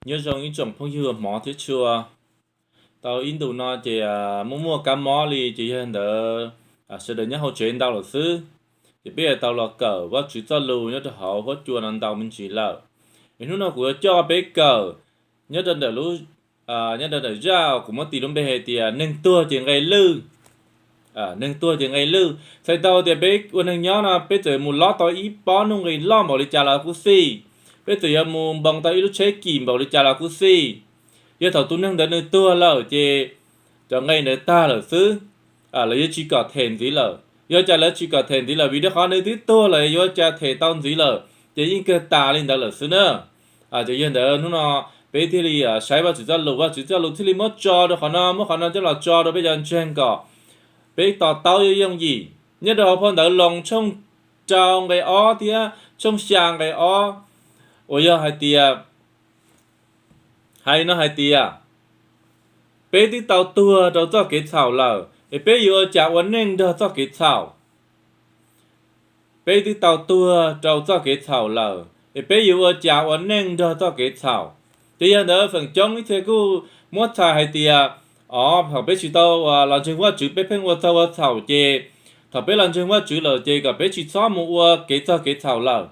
Nyob zoo ib tsoom phooj ywg hmov thiab tshua. Tau ib ntus no ces muaj muaj kab mob li ces yog ntawd sawv daws nyob hauv tsev ntau lawm xwb. Ces peb yuav tau los kawm Vajtswv txoj lus nyob rau hauv huab cua no ntau me ntsis lawm. Es hnub no kuv yuav coj peb kawm nyob rau ntawm lub, nyob rau ntawm zaj kuv muab tis lub npe hais tias neeg tuag ces nqe lwj. Neeg tuag ces nqe lwj txhais tau tias peb ua neeg nyob no peb txawm mus lob tau ib pob nuj nqis loj npaum li cas los kuj xij, peb txawm yuav mus npoos tau ib lub tsheb kim npaum li cas los kuj xij. Yog thaum tus neeg ntawd nws tuag lawm ces cov nqe ntawd tag lawm xwb, lawv yuav tsis kom them ntxiv lawm. Yog cas lawv tsis kom them ntxiv lawm? Vim rau qhov nws twb tuag lawm yuav cas them tau ntxiv lawm, ces yeej kawg tas li ntawd lawm xwb na. Ces yog ntawd hnub no peb thiaj li saib Vajtswv txoj lus, Vajtswv txoj lus thiaj li muab tso rau qhov no, muab qhov no coj los tso rau peb cov ntseeg kom peb to taub yooj yim. Nyob rau hauv phau ntawv Loos tshooj rau nqe ob thiab tshooj xya nqe ob, uas yog hais tias, hais no hais tias, peb twb tau tuag rau txoj kev txhaum lawm es peb yuav ua cas ua neej nrog txoj kev txhaum? Peb twb tau tuag rau txoj kev txhaum lawm es peb yuav ua cas ua neej nrog txoj kev txhaum? Ces yog ntawd feem coob ib txhia kuj muab txhais hais tias, o, thaum peb tsis tau los ntseeg Vajtswv peb pheej ua txog ua txhaum ces thaum peb los ntseeg Vajtswv lawm ces kom peb tsis txhob mus ua kev txog kev txhaum lawm.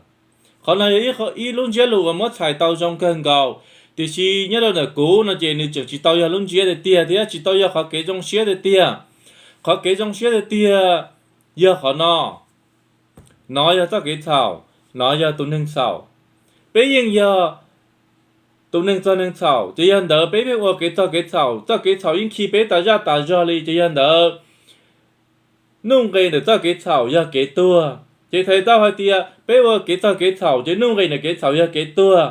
Qhov no yog ib lub ntsiab lus uas muab txhais tau zoo kawg nkaus, tiam sis nyob rau ntawm kuv no ces nws tseem tsis tau yog lub ntsiab tiag tiag thiab tsis tau yog qhov kev zoo siab tiag tiag. Qhov kev zoo siab tiag tiag yog qhov no. Nov yog txoj kev txhaum, nov yog tus neeg txhaum. Peb yeej yog tus neeg txog neeg txhaum, ces yog ntawd peb pheej ua kev txog kev txhaum, txoj kev txhaum yeej khi peb tas zaj tas zog li, ces yog ntawd nuj nqis ntawm txoj kev txhaum yog kev tuag. Ces txhais tau hais tias peb ua kev txog kev txhaum ces nuj nqis ntawm kev txhaum yog kev tuag,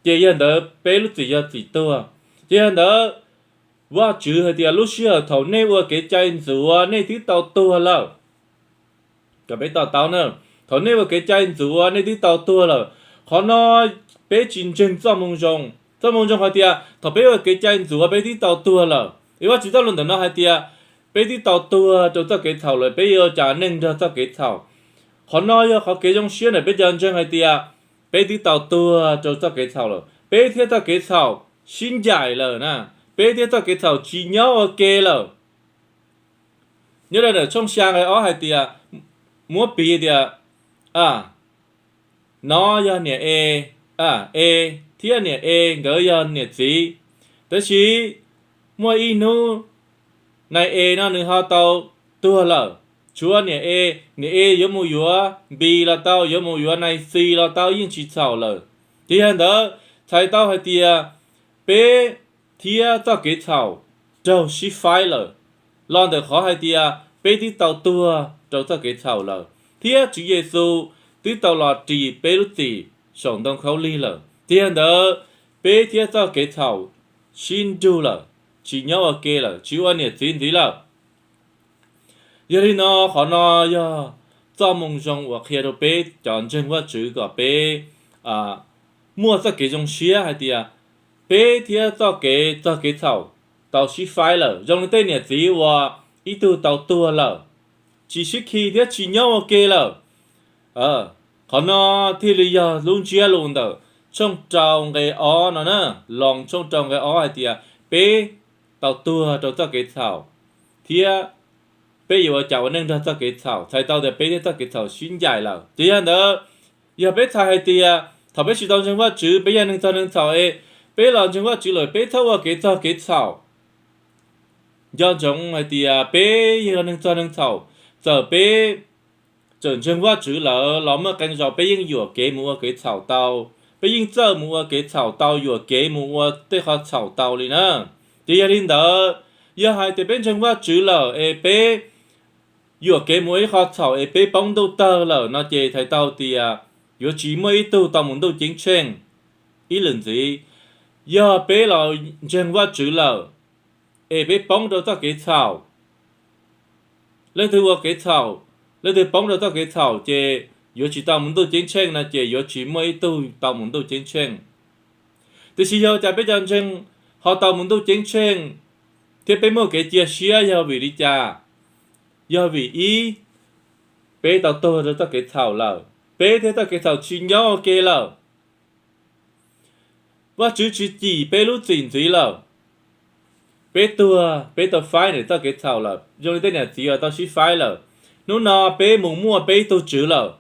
ces yog ntawd peb lub txim yog txim tuag. Ces yog ntawd Vajtswv hais tias lub sij hawm thaum nej ua kev cai ntxuav nej twb tau tuag lawm. Kom peb to taub na, thaum nej ua kev cai ntxuav nej twb tau tuag lawm. Qhov no peb tsis ntseeg txoj moo zoo. Txoj moo zoo hais tias thaum peb ua kev cai ntxuav peb twb tau tuag lawm. Es Vajtswv txoj lus ntawm no hais tias peb twb tau tuag rau txoj kev txhaum lawm, peb yuav cas neej nrog txoj kev txhaum? Qhov no yog qhov kev zoo siab ntawm peb cov ntseeg hais tias peb twb tau tuag rau txoj kev txhaum lawm, peb thiab txoj kev txhaum sib ncaim lawm na, peb thiab txoj kev txhaum tsis nyob ua ke lawm. Nyob rau ntawm tshooj xya nqe ob hais tias, muab piv tias, a, nov yog niam E, a, E thiab niam E nkawd yog niam txiv. Tab sis muaj ib hnub nai E no nws ho tau tuag lawm. Tshuav niam E, niam E yuav mus yuav Npis los tau, yuav mus yuav nai Xis los tau, yeej tsis txhaum lawm. Ces yog ntawd txhais tau hais tias peb thiab txoj kev txhaum raug sib faib lawm, los ntawm qhov hais tias peb twb tau tuag rau txoj kev txhaum lawm, thiab Tswv Yexus twb tau los ris peb lub txim saum ntoo khaub lig lawm. Ces yog ntawd peb thiab txoj kev txhaum sib nrug lawm, tsis nyob ua ke lawm, tsis ua niam txiv ntxiv lawm. Yog li no, qhov no yog txoj moo zoo uas qhia rau peb cov ntseeg Vajtswv kom peb muaj txoj kev zoo siab hais tias peb thiab txoj kev txog kev txhaum tau sib faib lawm, zoo li tej niam txiv uas ib tug tau tuag lawm, tsis sib khi thiab tsis nyob ua ke lawm. Qhov no thiaj li yog lub ntsiab lus ntawm tshooj rau nqe ob no na, Loos tshooj rau nqe ob hais tias peb tau tuag rau txoj kev txhaum, thiab peb yuav ua cas ua neej nrog txoj kev txhaum, txhais tau tias peb thiab txoj kev txhaum sib ncaim lawm. Ces yog ntawd, yog peb txhais hais tias thaum peb tsis tau ntseeg Vajtswv peb yog neeg txog neeg txhaum es peb los ntseeg Vajtswv lawm peb txhob ua kev txog kev txhaum. Nco ntsoov hais tias peb yog neeg txog neeg txhaum, txawm peb txawm ntseeg Vajtswv lawm los muaj qee zaus peb yeej yuam kev mus ua kev txhaum tau, peb yeej txawj mus ua kev txhaum tau, yuam kev mus ua tej qhov txhaum tau li na. Ces yog li ntawd, yog hais tias peb ntseeg Vajtswv lawm es peb yuam kev mus ua ib qho txhaum es peb poob ntuj tawg lawm no ces txhais tau tias yuav tsis muaj ib tug tau mus ntuj ceeb tsheej ib lwm ntxiv. Yog peb los ntseeg Vajtswv lawm es peb poob rau txoj kev txhaum, leej twg ua kev txhaum, leej twg poob rau txoj kev txhaum ces yuav tsis tau mus ntuj ceeb tsheej no ces yuav tsis muaj ib tug tau mus ntuj ceeb tsheej. Tiam sis yog cas peb cov ntseeg ho tau mus ntuj ceeb tsheej thiab peb muaj kev cia siab yog vim li cas? Yog vim ib, peb tau tuag rau txoj kev txhaum lawm, peb thiab txoj kev txhaum tsis nyob ua ke lawm. Vajtswv tsis cim peb lub txim ntxiv lawm. Peb tuag, peb tau faib ntawm txoj kev txhaum lawm, zoo li tej niam txiv uas tau sib faib lawm. Hnub no peb mus muaj peb ib tug Tswv lawm,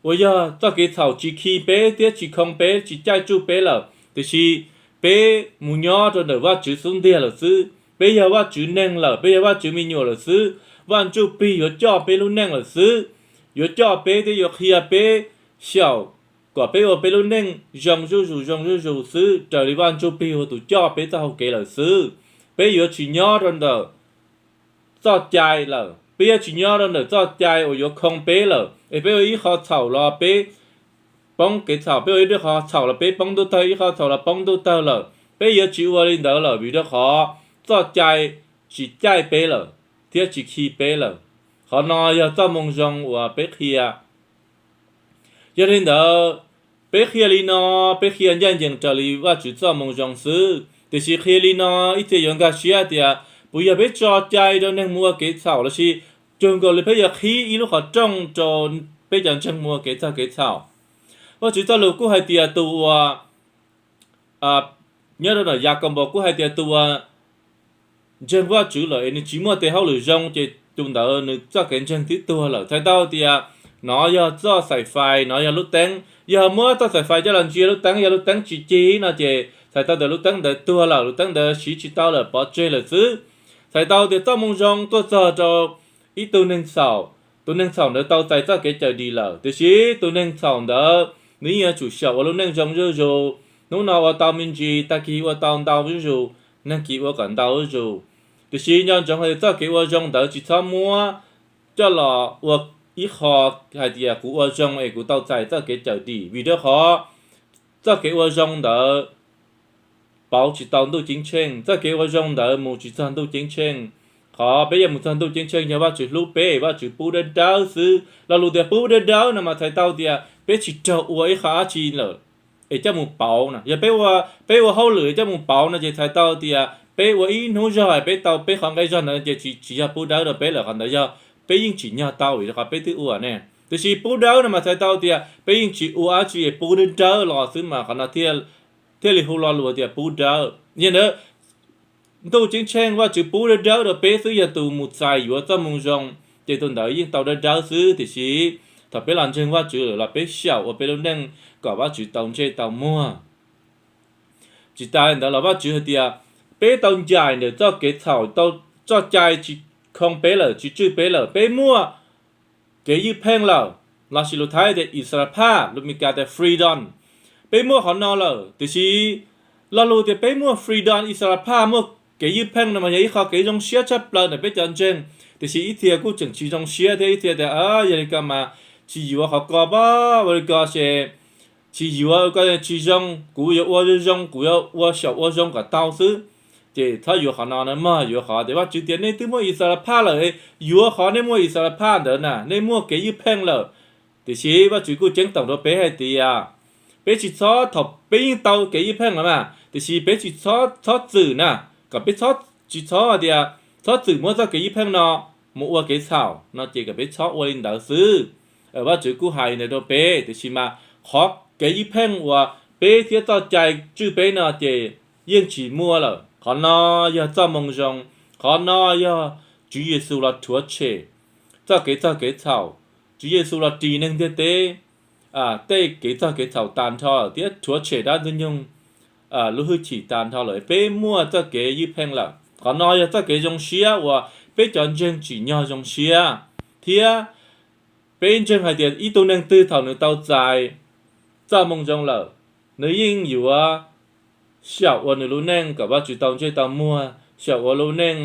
uas yog txoj kev txhaum tsis khi peb thiab tsis khoo peb, tsis caij tsuj peb lawm, tiam sis peb mus nyob rau ntawm Vajtswv xub ntiag lawm xwb. Peb yog Vajtswv neeg lawm, peb yog Vajtswv me nyuam lawm xwb. Vaj Ntsujplig yuav coj peb lub neej lawm xwb, yuav coj peb thiab yuav qhia peb xyaum kom peb ua peb lub neej zoo zuj zus zoo zuj zus xwb, raws li Vaj Ntsujplig ua tus coj peb txoj hau kev lawm xwb. Peb yuav tsis nyob rau ntawm txoj cai lawm, peb yuav tsis nyob rau ntawm txoj cai uas yuav khoo peb lawm, es peb ua ib qho txhaum los peb poob kev txhaum, peb ua ib qho txhaum los peb poob ntuj tawg, ib qho txhaum los poob ntuj tawg lawm. Peb yuav tsis ua li ntawd lawm, vim rau qhov txoj cai tsis caij peb lawm thiab tsis khi peb lawm. Qhov no yog txoj moo zoo uas peb qhia. Yog li ntawd, peb qhia li no, peb qhia ncaj ncees raws li Vajtswv txoj moo zoo xwb. Tiam sis qhia li no ib txhia yuav nkag siab tias puas yog peb tso cai rau neeg mus ua kev txhaum lossis cuag nkaus li peb yuav qhib ib lub qhov rooj rau peb cov ntseeg mus ua kev txog kev txhaum. Vajtswv txoj lus kuj hais tias tus uas, nyob rau ntawm Yakaunpaus kuj hais tias tus uas ntseeg Vajtswv lawm es nws tsis muaj tes hauj lwm zoo ces tus ntawd nws txoj kev ntseeg twb tuag lawm. Txhais tau tias nov yog txoj xaim fais, nov yog lub teeb. Yog muab txoj xaim fais coj los ntsia lub teeb, yog lub teeb tsis cig no ces txhais tau tias lub teeb ntawd tuag lawm, lub teeb ntawd siv tsis tau lawm, pov tseg lawm xwb. Txhais tau tias txoj moo zoo tuaj txog rau ib tug neeg txhaum, tus neeg txhaum ntawd tau txais txoj kev cawm dim lawm, tiam sis tus neeg txhaum ntawd nws yeej yuav tsum xyaum ua lub neej zoo zuj zus. Hnub no ua tau me ntsis, tag kis ua tau ntau zuj zus, nag kis ua kom ntau zuj zus. Tiam sis nco ntsoov hais tias txoj kev ua zoo ntawd tsis txhob muab coj los ua ib qho hais tias kuv ua zoo es kuv tau txais txoj kev cawm dim, vim rau qhov txoj kev ua zoo ntawd pauv tsis tau ntuj ceeb tsheej, txoj kev ua zoo ntawd mus tsis txog ntuj ceeb tsheej. Qhov peb yuav mus txog ntuj ceeb tsheej yog Vajtswv hlub peb, Vajtswv pub dawb dawb xwb. Lo lus tias pub dawb dawb no mas txhais tau tias peb tsis raug ua ib qho dab tsi lawm es coj mus pauv no. Yog peb ua, peb ua hauj lwm coj mus pauv no ces txhais tau tias peb ua ib hnub zog es peb tau peb qhov nqaij zog ntawd ces tsis, tsis yog pub dawb rau peb lawm, qhov ntawd yog peb yeej tsim nyog tau vim qhov peb twb ua ne. Tiam sis pub dawb no mas txhais tau tias peb yeej tsis ua dab tsi es pub dawb dawb los xwb mas qhov no thiaj li hu lo lus tias pub dawb. Yog ntawd, ntuj ceeb tsheej Vajtswv pub dawb dawb rau peb xwb, yog tus mus txais yuav txoj moo zoo ces tus ntawd yeej tau dawb dawb xwb. Tiam sis thaum peb los ntseeg Vajtswv lawm los peb xyaum ua peb lub neej kom Vajtswv tau ntsej tau muag. Tsis tas li ntawd los Vajtswv hais tias peb tau ncaim ntawm txoj kev txhaum, tau txoj cai tsis khoo peb lawm, tsis tswj peb lawm, peb muaj kev ywj pheej lawm, lossis lus Thaib tias อิสรภาพ, lus Meskas tias freedom. Peb muaj qhov no lawm, tiam sis lo lus tias peb muaj freedom, อิสรภาพ, muaj kev ywj pheej no mas yog ib qho kev zoo siab tshaj plaws ntawm peb cov ntseeg. Tiam sis ib txhia kuj tseem tsis zoo siab thiab, ib txhia tias, yog li ko mas tsis yuav qhov ko pab, ua li ko ces tsis yuav ko tsis zoo, kuv yuav ua zoo, kuv yuav ua xyaum ua zoo kom tau xwb. Ces txhob yuav qhov no na mog, yuav qhov tias Vajtswv tias nej twb muaj อิสรภาพ lawm, yuav qhov nej muaj อิสรภาพ ntawd na, nej muaj kev ywj pheej lawm. Tiam sis Vajtswv kuj ceeb toom rau peb hais tias peb tsis txhob, thaum peb yeej tau kev ywj pheej lawm mas, tiam sis peb tsis txhob, txhob txwm na, kom peb txhob, tsis txhob hais tias txhob txwm muab txoj kev ywj pheej no mus ua kev txhaum no ces kom peb txhob ua li ntawd xwb. Vajtswv kuj hais li ntawd rau peb, tiam sis mas qhov kev ywj pheej uas peb thiab txoj cai tswj peb no ces yeej tsis muaj lawm. Qhov no yog txoj moo zoo, qhov no yog Tswv Yexus los rhuav tshem txoj kev txog kev txhaum. Tswv Yexus los ris neeg ntiaj teb tej kev txog kev txhaum tas nrho lawm thiab rhuav tshem dab Ntxwg Nyoog lub hwj chim tas nrho lawm, peb muaj txoj kev ywj pheej lawm. Qhov no yog txoj kev zoo siab uas peb cov ntseeg tsim nyog zoo siab, thiab peb ntseeg hais tias ib tug neeg twg thaum nws tau txais txoj moo zoo lawm, nws yeej yuav xyaum ua nws lub neej kom Vajtswv tau ntsej tau muag, xyaum ua lub neej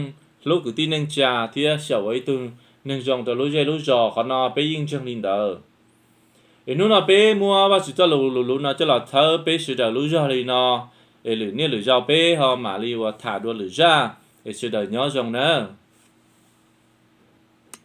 hlub kwv tij neej tsa thiab xyaum ua ib tug neeg zoo rau lub zej lub zos. Qhov no peb yeej ntseeg li ntawd. Es hnub no peb muab Vajtswv txoj lus lus lus no coj los txhawb peb sawv daws lub zog li no, es lwm niaj lwm zaus peb ho mam li uas tham dua lwm zaj, es sawv daws nyob zoo na.